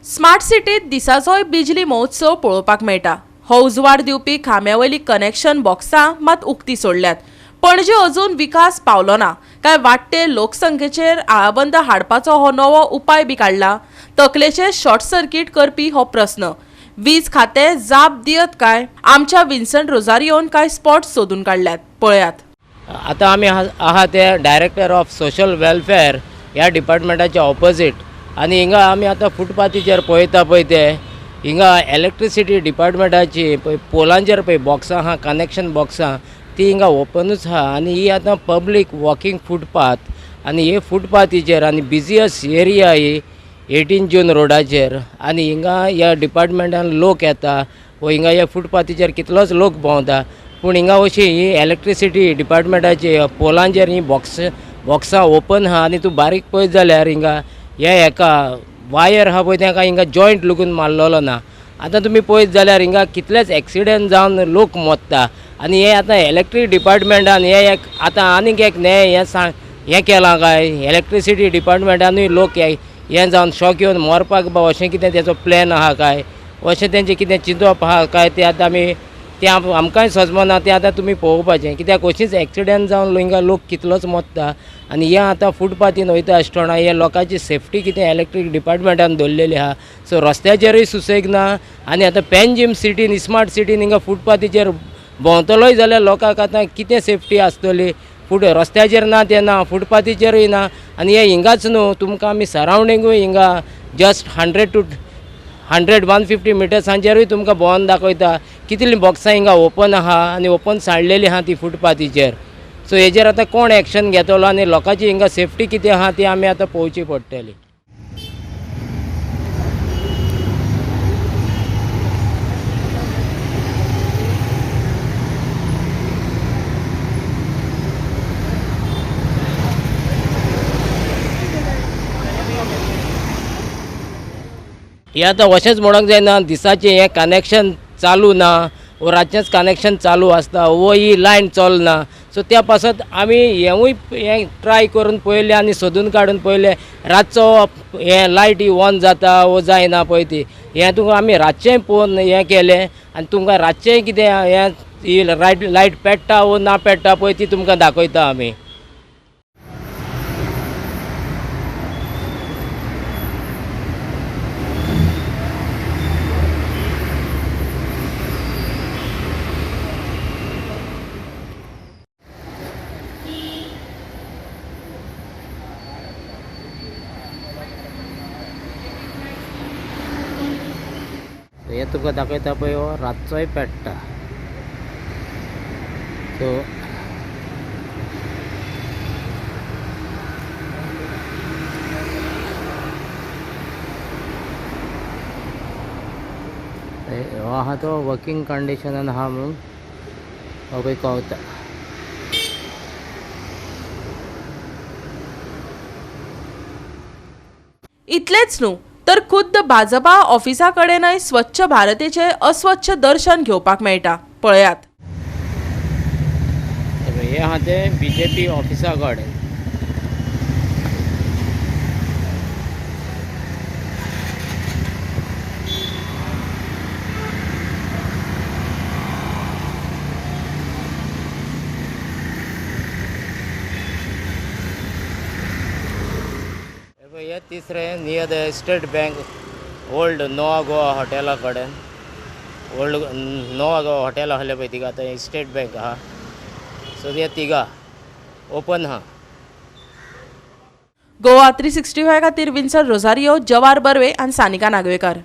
Smart सिटीत दिसाचोय बिजली महोत्सव पळोवपाक मेळटा. हो उजवाड दिवपी खांब्या वयली कनेक्शन बॉक्सां मात उक्ती सोडल्यात. पणजे अजून विकास पावलो ना काय वाडटे लोकसंख्येचेर आळाबंद हाडपाचो हो नवो उपाय बी काडला? तकलेचे शॉर्ट सर्किट करपी हो प्रस्न. वीज खातें जाप दियत काय? आमच्या विन्सन रोजारियोन काय स्पॉट सोदून काडल्यात, पळयात. आतां आमी आहा ते डायरेक्टर ऑफ सोशल वेलफेअर ह्या डिपार्टमेंटाच्या ऑपोजीट आनी हिंगा आमी आतां फुटपाथीचेर पळयता पळय ते हिंगा इलेक्ट्रिसिटी डिपार्टमेंटाची पळय पोलांचेर पळय बॉक्सां आहा, कनेक्शन बॉक्सां ती हिंगा ओपनूच आहा. आनी ही आतां पब्लीक वॉकिंग फुटपाथ आनी हे फुटपाथीचेर आनी बिजियस्ट एरिया ही 18 जून रोडाचेर आनी हिंगा ह्या डिपार्टमेंटान लोक येता वो हिंगा ह्या फुटपाथीचेर कितलोच लोक भोंवता, पूण हिंगा अशी ही इलेक्ट्रिसिटी डिपार्टमेंटाची पोलांचेर ही बॉक्सां ओपन आहा. आनी तूं बारीक पळयत जाल्यार हिंगा हे हेका वायर आहा पळय तेका हिंगा जॉयंट लुगून मारलेलो ना. आतां तुमी पळयत जाल्यार हिंगा कितलेच एक्सिडंट जावन लोक मरता. आनी हे आतां इलेक्ट्रीक डिपार्टमेंटान हे एक आतां आनीक एक न्याय हें सांग हें केलां काय इलेक्ट्रिसिटी डिपार्टमेंटानूय लोक हें जावन शॉक येवन मरपाक बा अशें कितें तेचो प्लॅन आहा काय, अशें तेंचें कितें चिंतप आहा काय तें आतां आमी तें आमकांय सजमना, तें आतां तुमी पळोवपाचें. कित्याक अशीच एक्सिडंट जावन हिंगा लोक कितलोच मरता. आनी हें आतां फुटपाथीन वयता आसतना हे लोकांची सेफ्टी कितें इलेक्ट्रीक डिपार्टमेंटान दवरलेली आहा. सो रस्त्याचेरूय सुसेग ना आनी आतां पेंजीम सिटीन स्मार्ट सिटीन हिंगा फुटपाथीचेर भोंवतलोय जाल्यार लोकांक आतां कितें सेफ्टी आसतली? फुट रस्त्याचेर ना तें ना, फुटपाथीचेरूय ना. आनी हें हिंगाच न्हू, तुमकां आमी सरावंडिंगूय हिंगा जस्ट 100 to 100-150 मिटर्सांचेरूय तुमकां भोंवन दाखयता कितलीं बॉक्सां हिंगा ओपन आहा आनी ओपन सांडलेली आहा ती फुटपाथीचेर. सो हेजेर आतां कोण एक्शन घेतलो आनी लोकांची हिंगा सेफ्टी कितें आहा ती आमी आतां पळोवची पडटली. हे आतां अशेंच म्हणूंक जायना दिसाचें हें कनेक्शन चालू ना वो रातचेंच कनेक्शन चालू आसता वो ही लायन चलना. सो त्या पासत आमी हेंवूय हें ट्राय करून पळयलें आनी सोदून काडून पळयलें रातचो हें लायट ही ऑन जाता वो जायना पळय ती, हें तुमकां आमी रातचेंय पळोवन हें केलें आनी तुमकां रातचेंय कितें हें ही लायट पेट्टा वो ना पेट्टा पळय ती तुमकां दाखयता आमी. हे तुका दाखयता पळय हो रातचोय पेट्टा. सो हो आहा तो वर्किंग कंडिशनान आहा म्हणून हो पळय कवता. इतलेंच न्हू तर खुद्द भाजपा ऑफिसा कडेनय स्वच्छ भारतेचे अस्वच्छ दर्शन घेवपाक मेळटा, पळयात. हे आहा तें बीजेपी ऑफिसा कडेन. हे तिसरें near the State Bank old Nova Goa हॉटेला कडेन. ओल्ड नोवा गोवा हॉटेल आहलें पळय तिगा आतां स्टेट बँक आहा. सो ते तिगा ओपन आहा. गोवा 365 खातीर विन्सन रोजारियो, जवार बर्वे आनी सानिका नागवेकर.